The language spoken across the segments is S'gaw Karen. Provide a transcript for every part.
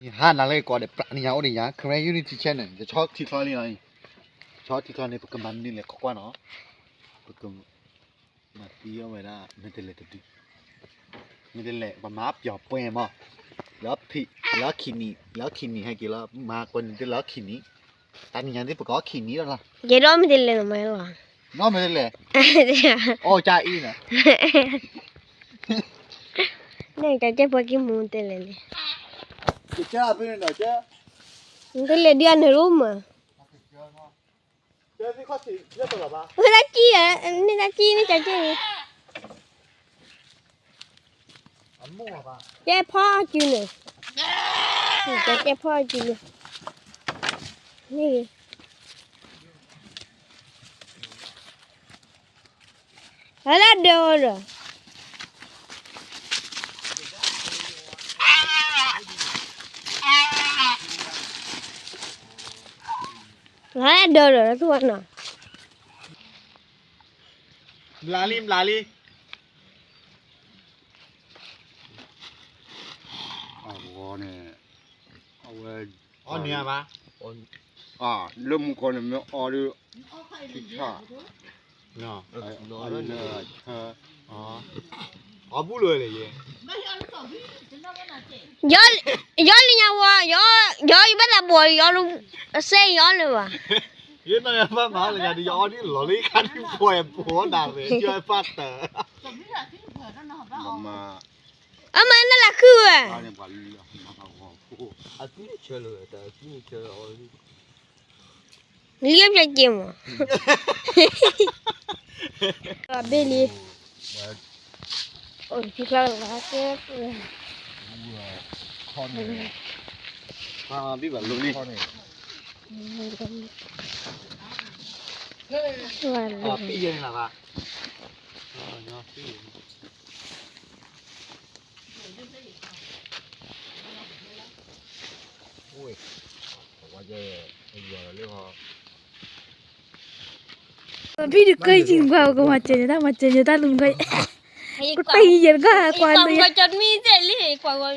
ဟါနၤလၢကိးဒီး ပြးနံၤညါအိၣ်ဒီးယၤ Karen Unity Channel ယဆီထံချီလံနီၤ, ယဆီထံချီန့ၣ် ပကမၤမနုၤလဲၤခိးကွၢ်နီၤ, ပကမၤသံအီၣ်ဝဲဒၣ် မ့ၢ်တလဲၤတဒု, မ့ၢ်တလဲၤ ပမၤပျီၤပှဲၤမး, လၢခံနံၤ လၢခံနံၤဟဲက့ၤလီၤ မၤကွၢ်နံၤတလၢခံနံၤ, တၢ်နံၤညါသ့ၣ်ပကအီၣ်ခံနံၤလီၤလီၤ, ယဲဒၣ်မ့ၢ်တလဲၤမးလီၤ, နီၢ်မ့ၢ်တလဲၤ, အီၣ်ကၢ်အံၤနီၤ န့ၣ်ကကဲပှၤကံမူတလဲၣ်န့ၣ်, တလဲၤဒုးအနၢၤရိမး, ဝဲဒၣ်ကံၢ်ဧါ, န့ၣ်တၢ်ကံၢ်န့ၣ်ကကဲန့ၣ်, ကဲဖီအီၣ်စုန့ၣ်, ကဲဖီအီၣ်စုန့ၣ်, န့ၣ် ဟဲလၢဒၢးဒီး, ဟဲလၢဒၢးဒီး သူဝဲနီၤ, ဘျးလံ ဘျးလံ, အဝဲန့ၣ်, အဝဲ, အီၣ်န့ၢ်ဘၣ်, လၢမူခိၣ်န့ၣ်မ့ၢ်အီၣ်ဒီး, ဆၢ, အီၣ်ဘူၣ်လၢလဲၣ်ယဲ, ယီလံညါဝဲ, ယီယဘၣ်သးဘီၣ်ယီလၢ, စဲယီလၢၤဘၣ်, ယနီၢ်ယဘၣ်မၤလၢညါဒီး ယအီၣ်ဒ်လီၤလၢယခါဒ်ပှဲၤဘီၣ်ဒၣ်ဝဲ ယီဘၣ်တၢ် အမၤနလၢခုဝဲ, လံပျဲက့မး, ဘ့ၣ်လံ, အိၣ်ထံချီလၢကဲ, ဘံၣ်ဘၣ်လိန့ၣ်, ဘံၣ်ယဲန့ၣ်လၢၤဘၣ်, ဘံၣ်တကဲယံၤကွၢ် ကမၤစၢၤယတၢ် မၤစၢၤယတၢ်လူၤကဲ, ကတၢၢ်ယံၤယဲတကၢ်ကွၢ်န့ၣ်, မ့ၢ်, ကွၢ်ဝဲ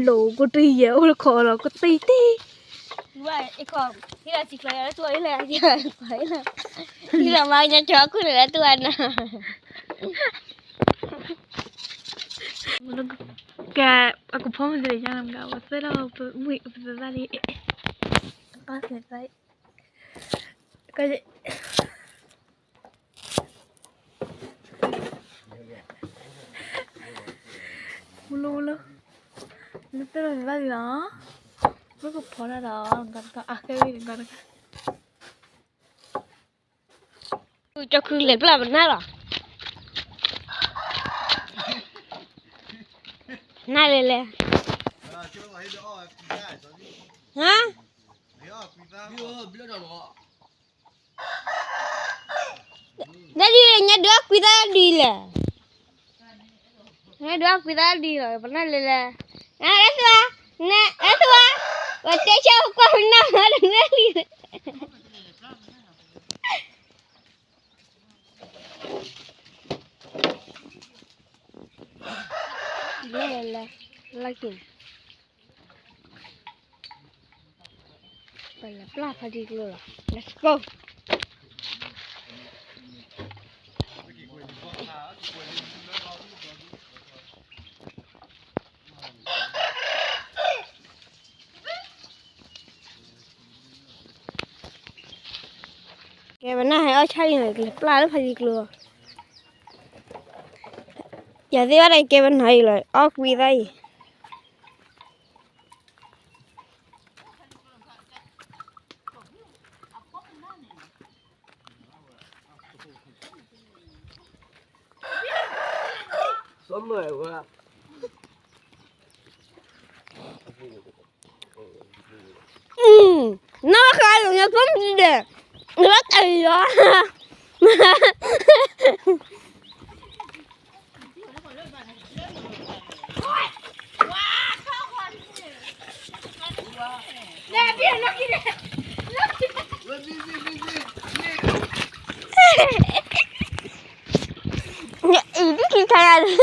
လိာ် ကတၢၢ်ယဲအိၣ်တခီလီၤ ကတၢၢ်တ့ၢ် ကဲ, အကဖီမ့ၢ်တညါ ပသ့လီၤပမုၢ်ပသ့ဘၣ်လံ, ကဲ, မူလၢမူလၢ, လၢတၢ်လီၤဘၣ်လံလီၤ, ပကဖီတၢ်ဒီး နကတခါ အဃဲဝံၤနကတခါ ကၠီခုလဲၤပျၢ်ပနၢ်လီၤ, နၢ်လဲၤလဲၤ, ဟါ, ဒ်ဒ်ညါဒုးကွံသးဒ်လဲၣ်, ညါဒုးကွံသးဒ်လီၤ ပနၢ်လဲၤလဲၤ, နအဲၣ်သူဧါ, နအဲၣ်သူဧါ, ပတဲဆၢကွၢ်ပနၢ်မၤတနၢ်လံ လဲၤလဲၤ, လၢက့ၤန့ၣ်, ပလဲၤပျၢ်ဖးဒံကျိလီၤ, let's go. ကဲပနၢ်ဟဲအီၣ်ဆၣ်အံၤ ကလဲၤပျၢ်လၢဖးဒံကျိ, ယၤသ့ၣ်ဘၣ်ဒီးကဲပနၢ်အံၤလီၤ အီၣ်ကွံသးအံၤ နီၢ်ဃာ်ယိာ်ညါဖုံးဒံး, နဘၣ်တၢ်လီၤ, အံၤဒ်ခံခါယၤ တ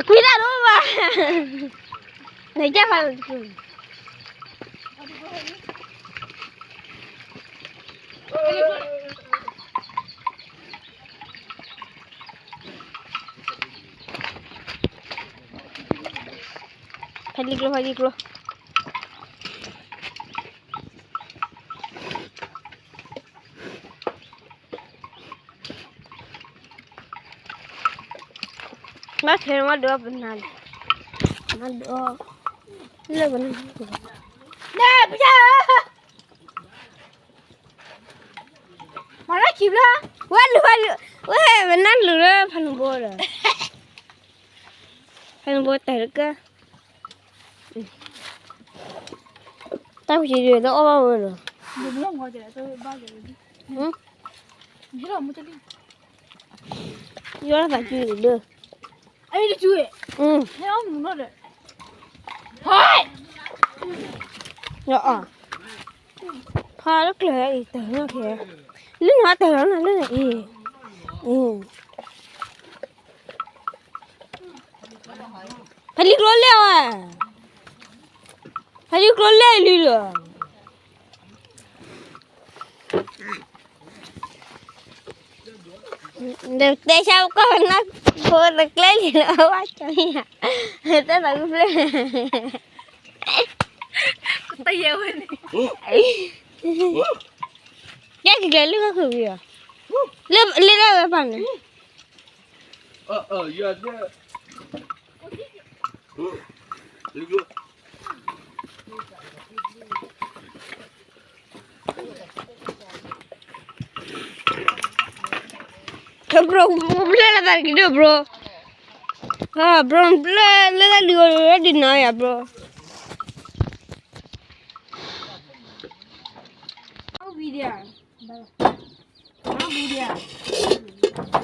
ကွံတၢ်ဒိၣ်ဘၣ်, နကၢ်ဖး, ဖဲလံကျိ ဖဲလံကျိ. ဘၣ်ခဲမၤဒိးပနၢ်, မၤဒိး, လၢပနၢ်, နဲၣ်ပယါဧၢ, မၤလၢခံဘျီ, ဝဲလူၤ, ဝဲလူၤ, ဝဲမနၢ်လူၤလၢဖးနဘိဒီး, ဖးနဘိတၢ်တကၢ တၢ်ပက့ၤဒုးတအီၣ်ဘၣ်ဝဲလီၤ. ယွၤသးက့ၤဒုး, ဖးလၢကျၢၤအံၤတၢ်နီၢ်ခဲ, လၢနၤတၢ်လီၤနၤလၢနအံၤ, ဖဲလံကျိလဲၣ်ဝဲ, ဖဲလံကျိလဲၣ်လံလီၤ. ဒီးတဲဆၢကီၢ်နၢ်ဖိတကျဲလံလီၤ အဝဲကၠီယၤ, တၢ်သးကဖျၢၣ်, တယဲဝဲန့ၣ်, ကဲက့ၤကျဲလၢဟီၣ်ခိၣ်ဝံၤအီၤ, လၢလၢလၢဝဲပၢ်န့ၣ်. ဘြိၣ်ဘျၢလၢသးတက့ၤဒိၣ်ဘြိၣ်, ဘြိၣ်ဘျၢလၢသးဒုးအီၤဒုးနၤယၤဘြိၣ်. Video. Video.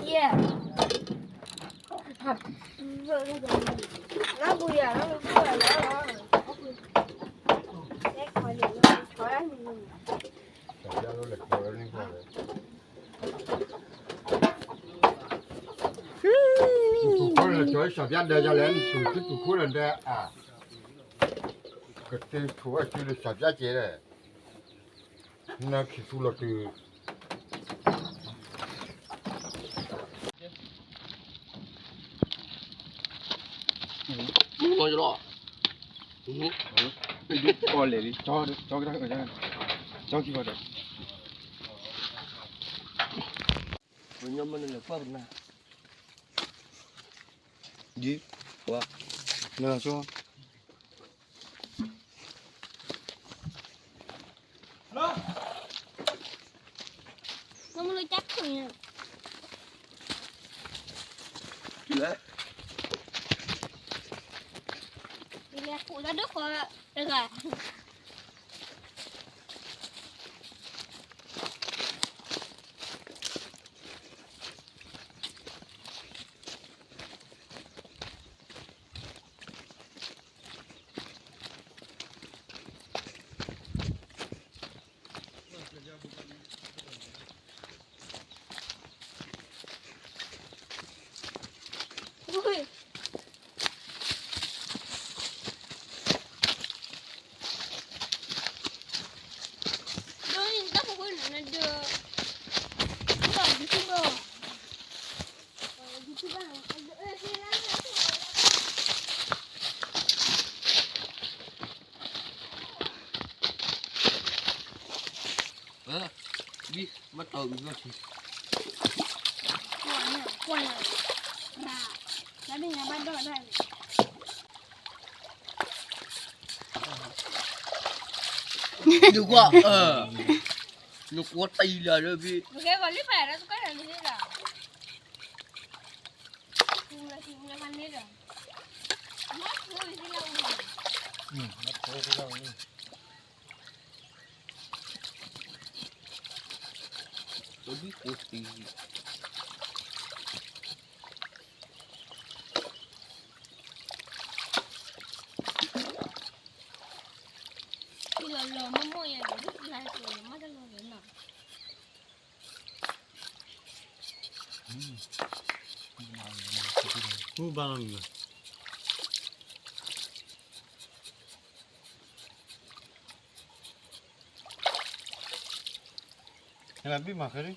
Yeah. Tuqkhoˍ leh cawˬ Saˍ Piaˇ deh ca leh, tuqkhoˍ tuqkhoˍ leh deh a, k'o te tuꞈ a cu leh Saˍ Piaˇ ceh leh, na khi tu leh tuˬ. K'o leh, cawˬ k'o, cawˬ k'o, dih, wa, na so. Dua, eh, nukua tay lah lebih. Lebih putih. မူဘၣ်လီၤမံၤဘၣ်. ဟဲလၢဘံၣ်မၤခဲလံ.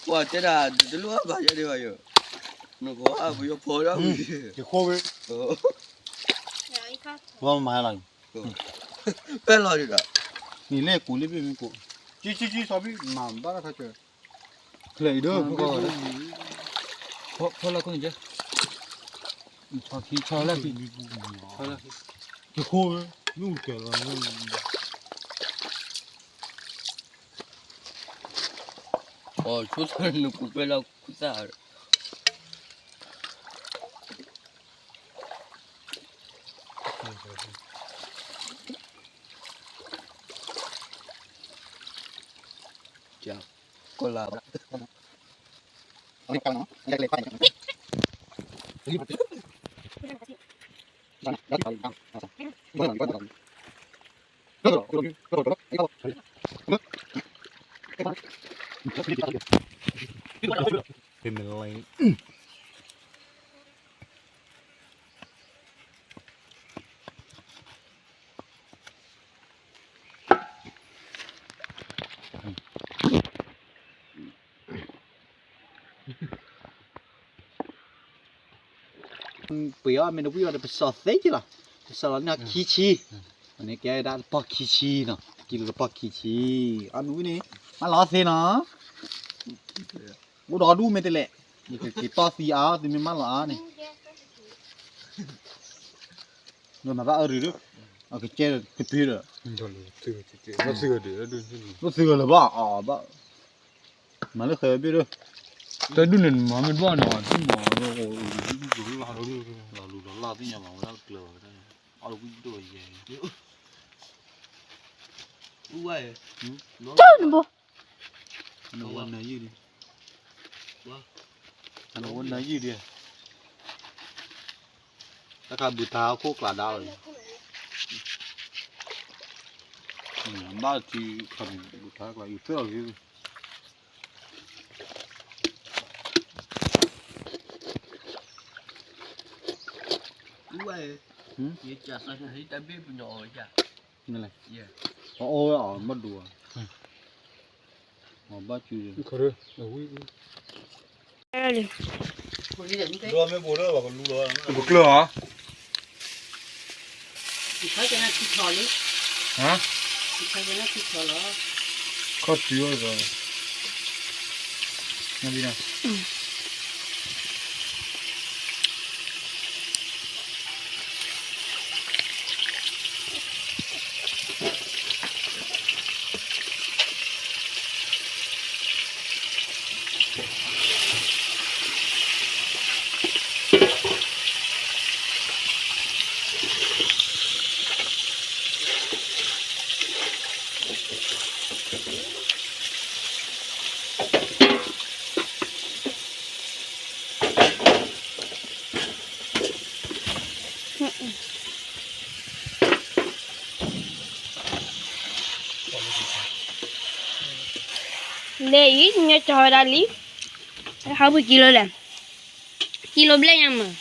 ပှၤတဲဒၣ် တလိၣ်အဘၣ်ယဲဒံးဘၣ်ယိၤ, နကအိၣ်အါပယီၤဖီဒၣ်ဝံၤ, ယဃိဝဲ, ဝဲမၤလီၤ, ပဲလီၤဒံးဒီး, နံၤလဲၣ်ကူးလံဘ့ၣ်မ့ၢ်ကူး, ကံကံကံ စီၤဘံၣ် မၤဘၣ်တၢ်ခါဆၢ, ချဲးအံၤဒီး, ဖီလၢခိၣ်န့ၣ်ကဲ, ဆီခံဆီလၢခံ, ဆီလၢခံ, ယဃိဝဲ, မ့ၣ်အူတကဲလီၤ. အိ ဆိသးနကူးပဲလီၤခူသၣ်, ကလါဘၣ်, ပှ့ၤအီၣ်မ့ၢ်တဝံၣ်အီၤဒီး ပစီၤသ့က့လီၤ, ပစီၤလီၤန့ၢ်အီၤခံဆံ, အန့ၣ်ကဲဒၣ်တပီၢ်ခံဆံနီၤ, ကံလိာ်တပီၢ်ခံဆံ, အမ့ၢ်ဝံၣ်န့ၣ်, မၢလီၤအီၤသ့နီၤ, အိၣ်ဒီးဒူၣ်မ့ၢ်တလဲၣ်, ယကက့ၤတီၢ်သံအါအီၤ သုမ့ၢ်မၢလီၤအါန့ၣ် မၤဘၣ်အၢရံၤဒုး, အကကဲကပ့ၤဒီး, လိၣ်သံဂၤလၢၤဘၣ်, အဘၣ်, မၤလၢဃဲဘ့ၣ်ဒုး, တၢ်ဒုးန့ၣ်မၤမ့ၢ်တဘၣ်နီၤ, သံမၤလၢ, လီၤလူၤလီၤလၢ်သ့ၣ်ညါမၤဝဲဒၣ်တကျၢၤဘၣ်, အီၣ်ဝံၣ်ဒိၣ်ယဲ, အူဝဲ, တၢ်နဘိ နဝဲနယုၢ်ဒံး, နဝဲနယုၢ်ဒံး, တၢ်ခါဘုးထါခိၣ်ကျးဒါလီၤ, ဘၣ်ထံခါန့ၣ် ဘုးထါကျး ယဖျၢၣ်လီၤလံ, အူဝဲ, ယကစၢ်သနဟံၣ်တၢ်ဘ့ၣ်ပညီအီၤဝဲဒၣ်, အအိၣ်ဝဲအီၤဘၣ်ဒိဧါ, အဘၣ်စု, ပကျၢၤဧါ, ခီၣ်တုၤဝဲ, လဲၤအံၤ ညါကၠီဝဲဒၣ်လံ, ဟးပူၤကံလိလဲၣ်, ကံလိဘျဲၣ်ညါမး.